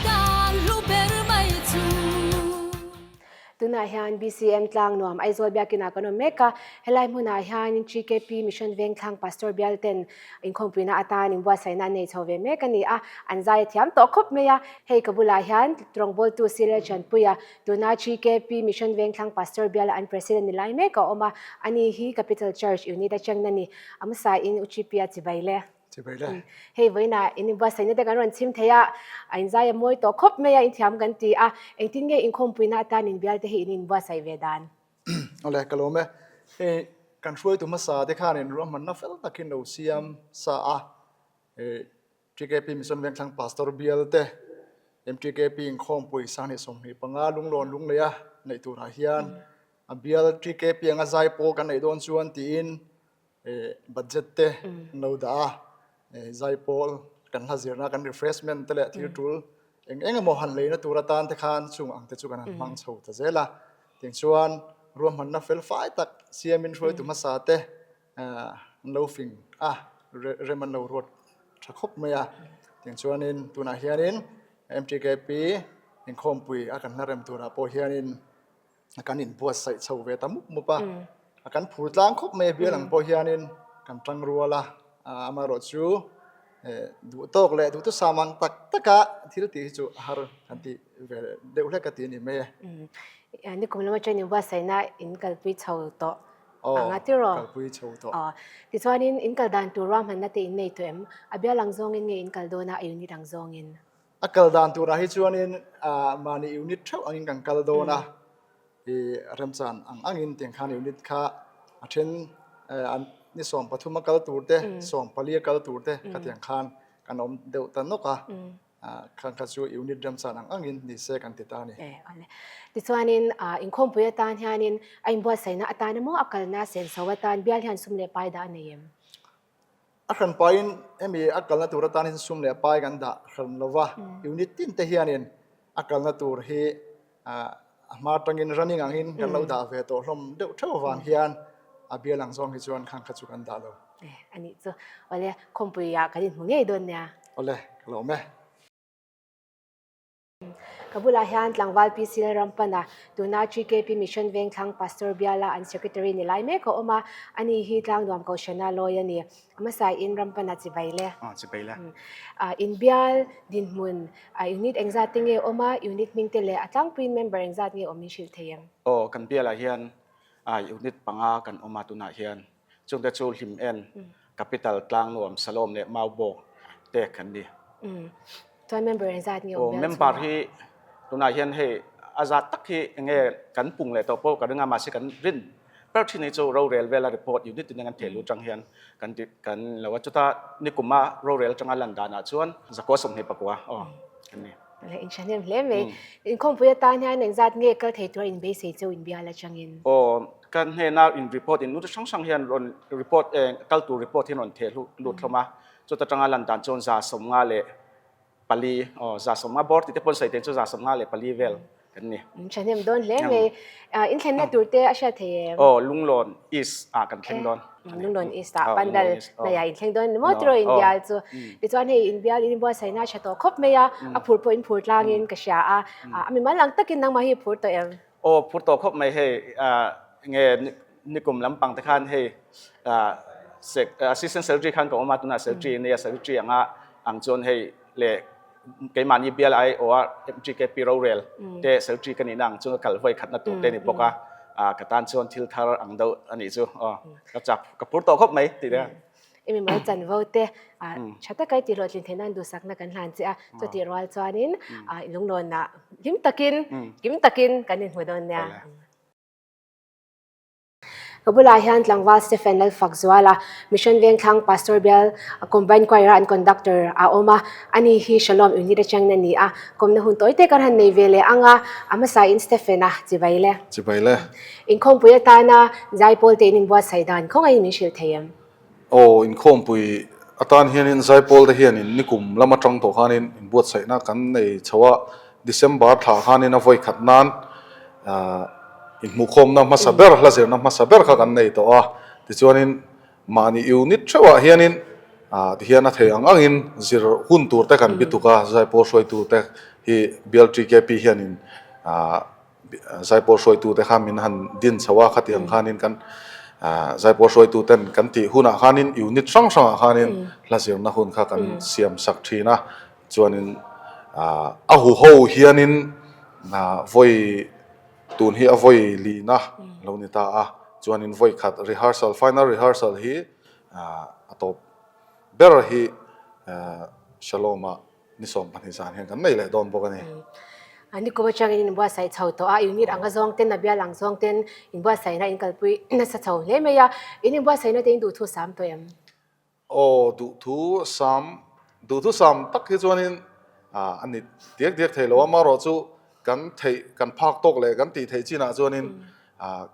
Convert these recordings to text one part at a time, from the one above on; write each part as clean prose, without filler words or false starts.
tan hlu ber mai chu. Tunah hian BCM tlang nuam Aizawl biakinah kan awm mek a, helai hmunah hian GKP Mission Vengthlang Pastor bial ten inkhawmpuina atan inbuatsaihna an nei chho ve mek a ni a, an zai a thiam tawh khawp mai a. Hei ka bulah hian rawngbawltu Cyril Chanpuia, tuna GKP Mission Vengthlang Pastor biala an President ni lai mek a awm a, ani hi Capital Church Unit atangna ni a hmasain Uchipia chibai le. Chibai le. Hei vawiinah in inbuatsaihna te kan rawn chhim thei a, a inzai a mawi tawh khawp mai a, inthiam kan ti a, engtin nge inkhawmpuina atan inbial te hi in inbuatsaih ve dan? Awle, ka lawm e. Hei kan hruaitu hmasa te khanin ruahmanna fel takin lo siam sa a, TKP Mission Vengthlang Pastor bial te, MTKP inkhawmpui Sanghnih 25 Lunglawn Lungleia neih turah hian a bial TKP anga zai pawl kan neih dawn chuan tiin budget te an lo dah a, zaipawl kan hla zirna kan refreshment te leh thil tul eng eng emaw han leina tur atan te khan chung ang te chu kan han hmang chho ta zel a, tiang chuan ruahmanna fel fai tak siamin hruaitu hmasa te an lo fing a, rem an lo ruat tha khawp mai a, tiang chuanin tunah hianin MTKP inkhawmpui a kan hla rem turah pawh hianin kan inbuatsaih chho ve ta mup mup a, a kan phur tlang khawp mai a bial ang pawh hianin kan tang rual a, amaherawh chu duh tawk leh duh thusam ang tak taka thil tih hi chu a har kan tih ve deuh hlek a ti a ni mai e. Nikum lam atangin inbuatsaihna in kalpui chho tawh ang a tiraw? Aw, kalpui chho tawh. Tichuanin in kal dan tur ruahmanna te in nei tawh em? A bial ang zawngin nge in kal dawn a, a unit ang zawngin? A kal dan turah hi chuanin mahni unit theuh angin kan kal dawn a, i remchan ang angin tiang khan unit kha a then ni 13 a kal tur te, 14 a kal tur te kha tiang khan kan awm deuh ta nawk a, khan kha chu unit remchan ang angin ni se kan ti ta a ni. Tichuanin inkhawmpui atan hianin a inbuatsaihna atan emaw a kalna senso atan bial hian sum leh pai dah a nei em? A hran pahin hemi a kalna tur atan hian sum leh pai kan dah hran lo va, unit tin te hianin a kalna tur hi a hma atangin running angin kan lo dah ve tawh hlawm deuh theuh avang hian a bial ang zawng hi chuan khang kha chu kan dah lo. A nih chu. Awle, khawmpuiah kan inhmu ngei dawn nia. Awle, ka lawm e. Ka bulah hian tlangval PC Lalrampana, tuna GKP Mission Vengthlang Pastor biala an Secretary ni lai mek a awm a, ani hi Tlangnuam Kohhrana lawi a ni. A hmasaiin Rampana chibai le. Aw, chibai le. Inbial dinhmun unit engzat te nge awm a, unit hming te leh a tlangpuiin member engzat nge awm in hrilh thei em? Aw, kan bialah hian unit panga kan awm a tunah hian. Chungte chu Hlim En, Capital, Tlangnuam, Salawm leh Maubawk te kan ni. Chuan member engzat nge awm bial chhungah? Member hi tunah hian hei a zat tak hi enge kan pung leh tawh pawh ka ring a, mahse kan rin ber thin hi chu rorel vela report unit in kan theh lut atang hian kan ti kan lo a, chuta nikuma rorel atanga lan danah chuan zakua 24 aw kan ni. Leh in thahnem hle mai. Inkhawmpui atan hian engzat nge kal thei tura inbeisei cheu inbial atangin? Aw, kan hnena in report in lut hrang hrang hian rawn report kal tur report hian rawn theh lut hlawm a, Chuta tanga lan dan chuan 54, aw 50 bawr tih te pawn sawi theih chu 54 vel kan ni. Thahnem dawn hle mai. In thlenna tur te a hriat thei em? Aw, Lunglawn East ah kan thleng dawn. Lunglawn East ah Pandal hnaihah in thleng dawn ni maw tiraw inbial chu. Tichuan hei inbial in inbuatsaihna a tha tawh khawp mai a, a phur pawh in phur tlangin ka hria a. A mimal ang takin nangmah hi i phur tawh em? Aw phur tawh khawp mai hei nge nikum lampang te khan hei assistant secretary khan ka awm a tunah secretary ania secretary anga ang chuan hei leh keimahni bial ai aw a MTKP rorel te secretary ka nihna ang chuan ka kal vawi khatna tur te ni bawk a ka tan chuan thil thar ang deuh a nih chu aw ka chak ka phur tawh khawp mai tih te. I mimal chanvo te tha taka i tihhlawhtlin theih nan duhsakna kan hlan che a, chutih rual chuanin lunglawnah hlim takin, kim takin kan inhmu dawn nia. Ka bulah hian tlangval Stephen Lalfakzuala, Mission Vengthlang Pastor Bial Combined Choir-a an conductor a awm a, ani hi Shalom Unit atangin a ni a, kawmna hun tawi te kan han nei ve leh ang a, a hmasain Stephen-a chibai le. Chibai le. Inkhawmpui atana zaipawl te in inbuatsaih dan khawngaihin min hrilh thei em? Aw, inkhawmpui atan hianin Zaipawl te hianin nikum lam atang tawh khanin inbuatsaihna kan nei chho a, December thla khanin a vawi khat nan inhmuhkhawmna hmasa ber, hla zirna hmasa ber kha kan nei tawh a, tichuanin mahni unit theuhah hianin tihian a thei ang angin zir hun tur te kan bituk a, Zaipawl hruaitu te. hi Bial TKP hianin zaipawl hruaitute kha min han din chho a, khatiang khanin kan zaipawl hruaituten kan tih hunah khanin unit hrang hrangah khanin hla zirna hun kha kan siam sak thin a, chuanin a huho hianin vawi tun hi a vawi lina lo ni ta a, chuanin vawi khat rehearsal final rehearsal hi a tawp ber hi Shalom-ah Ni 12 zan hian kan nei leh dawn bawk a ni. Ni kum atangin in inbuatsaih chho tawh a, unit anga zawng ten a bial ang zawng ten inbuatsaihna in kalpui nasa chho hle mai a, in inbuatsaihna te in duhthu sam tawh em? Aw, duhthu sam, duhthu sam tak hi chuanin a ni diak diak thei lo a, amaherawh chu kan theih, kan phak tawk leh kan tih theih chinah chuanin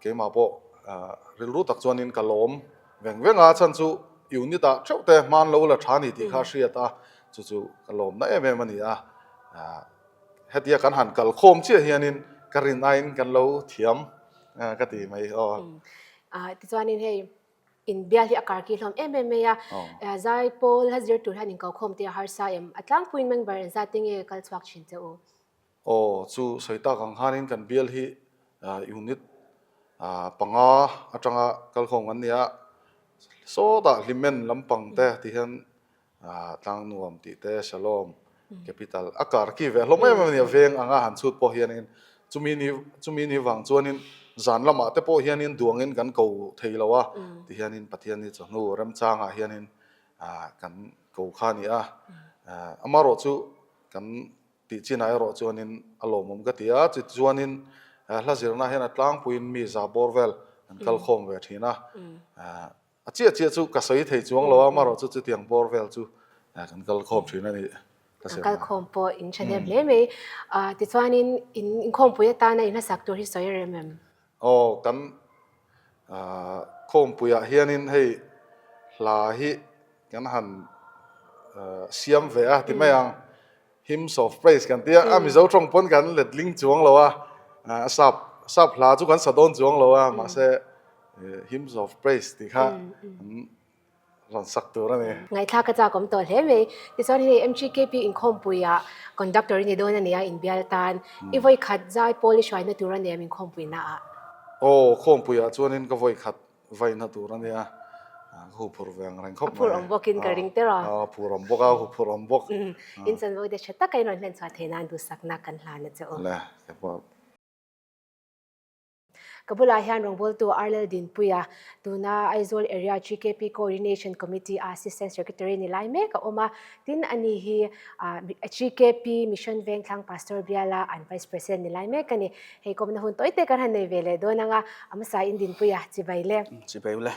keimah pawh rilru tak chuanin ka lawm veng veng a, chhan chu unit ah theuh te hman lo la tha ni tih kha a hriat a, Chu chu ka lawmna em em a ni a, hetia kan han kal khawm chiah hianin ka rin aiin kan lo thiam ka ti mai aw. Tichuanin hei inbial hi a karki hlawm em em mai a, zai pawl hla zir tur hian inkokhawm te a harsa em? A tlangpuiin member engzat te nge kal chhuak thin che u? Aw, chu sawi tak ang khanin kan bial hi unit panga atanga kalkhawm kan ni a, sawtah hlimen lampang te ti hian Tlangnuam tih te Shalom Capital a kar ki ve hlawm em em a ni a, veng anga han chhut pawh hianin chumi ni chumi ni vang chuanin zan lamah te pawh hianin duangin kan ko thei lo a, tihianin Pathian ni chawhnu remchangah hianin kan ko kha a ni a, amaherawh chu kan Tih chinah erawh chuanin a lawmawm ka ti a, chutichuanin hla zirna hian a tlangpuiin mi za bawr vel an kal khawm ve thin a, a chiah chiah chu ka sawi thei chuang lo a, amaherawh chu chutiang bawr vel chu kan kal khawm thin a ni. Kan kal khawm pawh in thahnem hle mai. Tichuanin in inkhawmpui atana in hlasak tur hi sawi rem em? Aw, kan khawmpuiah hianin hei hla hi kan han siam ve a ti mai ang. Hymns of Praise kan tia a Mizo tawng pawn kan letling chuang lo a, a sap sap hla chu kan sa dawn chuang lo a mahse Hymns of Praise tih kha an rawn sak tur a ni. Ngaihthlak a chak awm tawh hle mai. Tichuan hei MGKP inkhawmpuiah conductor i ni dawn a nia inbial tan. I vawi khat zai pawl i hruaina tur a ni em inkhawmpuinaah? Aw, khawmpuiah chuanin ka vawi khat Vaihna tur a nia, ka huphurh ve ang reng khawp mai. A phur awm bawkin ka ring ter a. A phur awm bawk a, huphurh awm bawk. In chanvo te tha taka in rawn hlen chhuah theih nan duhsakna kan hlan a che u. Le, ka pawh. Ka bulah hian rawngbawltu Arlel Dinpuia, tuna Aizawl Area GKP Coordination Committee a Assistant Secretary ni lai mek a awm a. Tin, ani hi GKP Mission Vengthlang Pastor Biala an Vice President ni lai mek a ni. Hei kawmna hun tawi te kan han nei ve leh dawn ang a, a hmasa in dinpui a, chibai le. Chibai ule.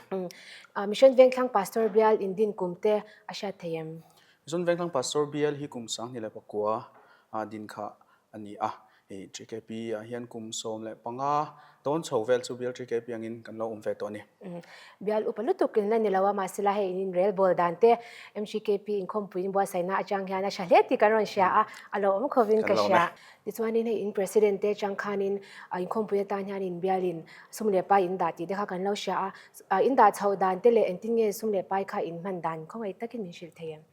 Mission Vengthlang Pastor Bial in din kum te a hriat thei em? Mission Vengthlang Pastor Bial hi kum 2009 a din kha a ni a, hei TKP ah hian kum 15 dawn chho vel chu Bial TKP angin kan lo awm ve tawh a ni. Bial upa lutuk in la ni lo a, mahsela hei in inrelbawl dan te MGKP inkhawmpui inbuatsaihna atang hian a tha hle tih kan rawn hria a, a lo awm khawpin ka hria. Tichuanin hei in President te chang khanin inkhawmpui atan hian inbialin sum leh pai in dah tih te kha kan lo hria a, in dah chhoh dan te leh engtin nge sum leh pai kha in hman dan khawngaih takin min hrilh thei em?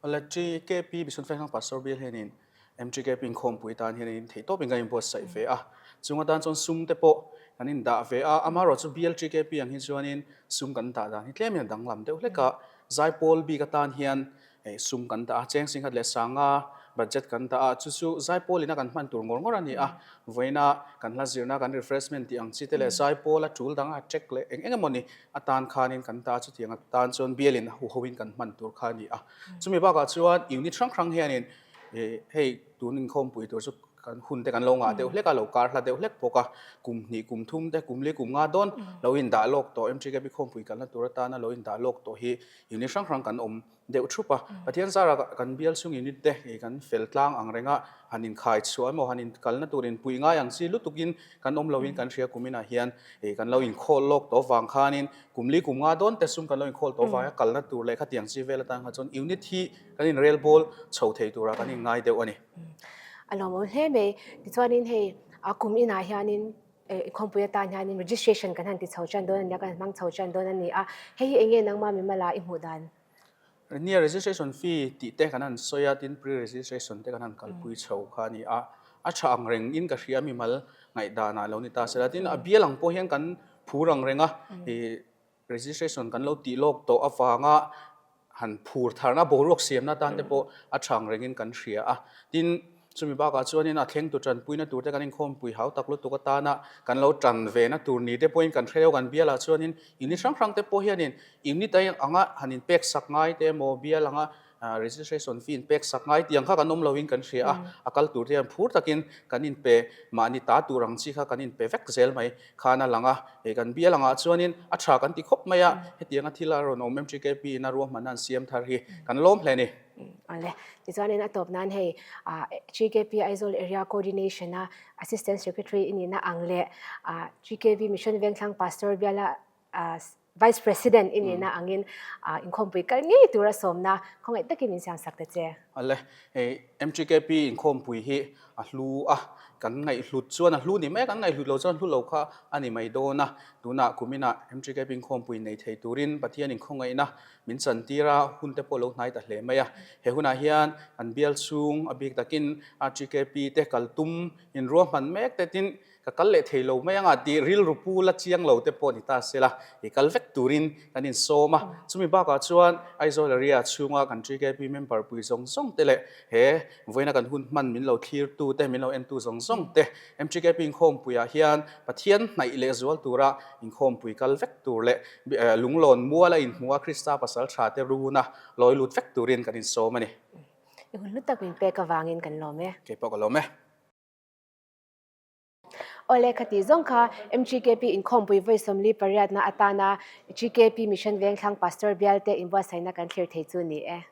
Awle, TKP Bisun Fenghang Pastor Bial hianin MTKP inkhawmpui tan hianin theihtawpin kan inbuatsaih ve a, chung atan chuan sum te pawh kan indah ve a, amaherawh chu Bial TKP ang hi chuanin sum kan dah dan hi tlemin a danglam deuh hlek a, Zaipawl bik atan hian Hei sum kan dah a, cheng singhat leh sanga budget kan dah a, chu chu zaipawl ina kan hman tur ngawr ngawr a ni a, vawiina kan hla zirna kan refreshment tih ang chi te leh zaipawl a tul dang a check leh eng eng emawni atan khanin kan dah a, chutiang atan chuan bialin a huhoin kan hman tur kha a ni a. Chumi bakah chuan unit hrang hrang hianin ih hei tun inkhawmpui tur chu kan hun te kan lo ngah deuh hlek a, lo kar hla deuh hlek bawk a, kum hnih kum thum te kum li kum nga dawn lo indah lawk tawh MTKB khawmpui kalna tur atana lo indah lawk tawh hi unit hrang hrang kan awm deuh thup a. Pathian zara kan bial chhung unit te ih kan fel tlang ang reng a, han inkhai chhuah emaw han inkalna tur inpui ngai ang chi lutukin kan awm loin kan hria kum inah hian ih kan lo inkhawl lawk tawh vang khanin kum li kum nga dawn te sum kan lo inkhawl tawh vang a kalna tur leh khatiang chi vel atan kha chuan unit hi kan inrel bawl chho thei tura kan inngai deuh a ni. A lawmawm hle mai. Tichuanin hei a kum inah hianin Inkhawmpui atan hianin registration kan han ti chho tan dawn a nia, kan han hmang chho tan dawn a ni a. Hei hi eng nge nangma mimala i hmuh dan? Nia registration fee tih te kan han sawi a, tin pre-registration te kan han kalpui chho kha a ni a, a tha ang reng in ka hria mimal ngaihdan ah lo ni ta sela, tin a bial ang pawh hian kan phur ang reng a, ih registration kan lo tih lawk tawh avanga han phur tharna boruak siamna tan te pawh a tha ang rengin kan hria a, tin chumi bakah chuanin a thlengtu tanpuina tur te kan inkhawmpui hau tak lutuk atana kan lo tan ve na tur ni te pawhin kan hre deuh kan bialah chuanin unit hrang hrang te pawh hianin unit anga han inpek sak ngai te emaw bial anga Registration fee in pek sak ngai tiang kha kan awm loin kan hria a, a kal tur te hian phur takin kan inpe mahni ta tur ang chi kha kan inpe vek zel mai khan a lang a, hei kan bial angah chuanin a tha kan ti khawp mai a, hetianga thil a rawn awm MTKP in a ruahmanna an siam thar hi kan lawm hle a ni. Awle, tichuanin a tawp nan hei GKP Aizawl Area Coordination a Assistant Secretary i nihna ang leh GKV Mission Vengthlang Pastor biala Vice President i nihna angin inkhawmpui kal ngei tura sawmna khawngaih takin min siamsak ta che. Awle, hei MTKP inkhawmpui hi a hlu a, kan ngaihhlut chuan a hlu ni mai a, kan ngaihhlut lo chuan hlu lo kha a ni mai dawn a. Tunah kuminah MTKP inkhawmpui nei thei turin Pathian inkhawngaihna min chantir a, hun te pawh lo hnai ta hle mai a. He hunah hian an bial chhung a bik takin RTKP te kal tum inruahman mek te tin Ka kal leh thei lo mai anga tih rilru pu la chiang lo te pawh ni ta se la, i kal vek turin kan insawm a. Chumi bakah chuan Aizawl area chhunga kan TKP member pui zawng zawng te leh he vawiina kan hun hman min lo thlirtu te, min lo entu zawng zawng te MTKP inkhawmpuiah hian Pathian hnaih leh zual tura inkhawmpui kal vek tur leh lunglawn muala inhmuha Krista pasal tha te runa lawi lut vek turin kan insawm a ni. I hun hlu tak min pek avangin kan lawm e. Kei pawh ka lawm e. Awle khati zawng kha MGKP inkhawmpui vawi 48 na atana GKP Mission Vengthlang Pastor bialte inbuatsaihna kan thlir thei chu ni e.